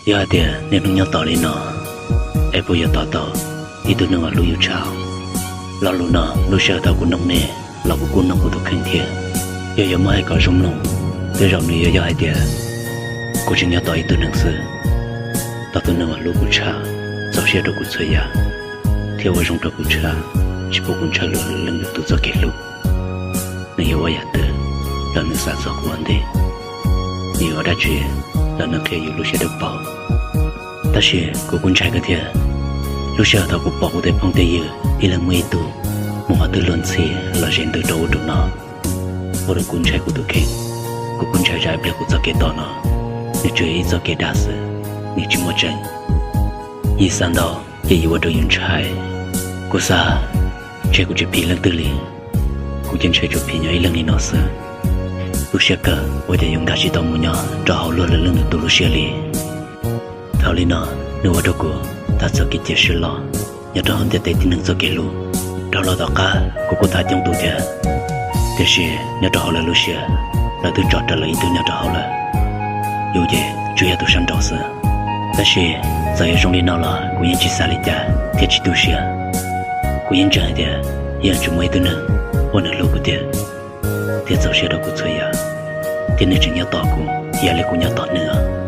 Yog hais tias niaj hnub nyob tos li no, es puas yuav tos tau ib tug neeg uas hlub yus tshaj? Lo lus no lub sij hawm thaum kuv noog nej los kuv kuj noog kuv tus kheej thiab. Yog yuav muab hais kom zoo mloog, tej zaum nws yuav yog hais tias kuv tseem nyob tos ib tug neeg xwb, tos tus neeg uas hlub kuv tshaj, txaus siab rau kuv txhua yam, thiab ua zoo rau kuv tshaj, tsis pub kuv ntshaw lwm leej lwm tus txoj kev hlub. Nws yuav ua yam twg los nws xav txog kuv ua ntej, nws yuav ua dab tsi los nws qhia yus lub siab dawb paug. Tab sis kuv kuj ntshai kawg thiab. Lub sij hawm thaum kuv pom kuv tej phooj tej ywg ib leeg muaj ib tug mus qhov twg luag ntxhi los zes ntws rau ub rau no, ua rau kuv ntshai kuv tus kheej. Kuv kuj ntshai zaj ib pliag kuv txoj kev tos no nws tsuas yog ib txoj kev dag xwb, nws tsis muaj tseeb. Yus xav ntau ces yus ua rau yus ntshai. Kuv xav, ntshe kuv tsis phim leej twg li, kuv ces ntshai tsuas phim nyob ib leeg li no xwb. Tu siab kawg ua cas yus nkag tsis tau mus nyob rau hauv luag lwm leej lwm tus lub siab li. Thaum li no, nws ua rau kuv tag txoj kev cia siab los nyob rau hauv ntiaj teb tib neeg txoj kev hlub. Dhau los tom qab kuv kuj tham coob tus thiab, tiam sis nyob rau hauv lawv lub siab, lawv twb tso rawv lawv ib tug nyob rau hauv lawm. Yus ces tsuas yog tus sab nraud xwb. Tab sis txawm yuav zoo li no los kuv yeej tsis xav li cas thiab tsis tu siab. Kuv yeej ntseeg hais tias yeej tseem muaj ib tug neeg uas nws hlub kuv tiag, thiab txaus siab rau kuv txhua yam, thiab nws tseem nyob tos kuv ib yam li kuv nyob tos nws.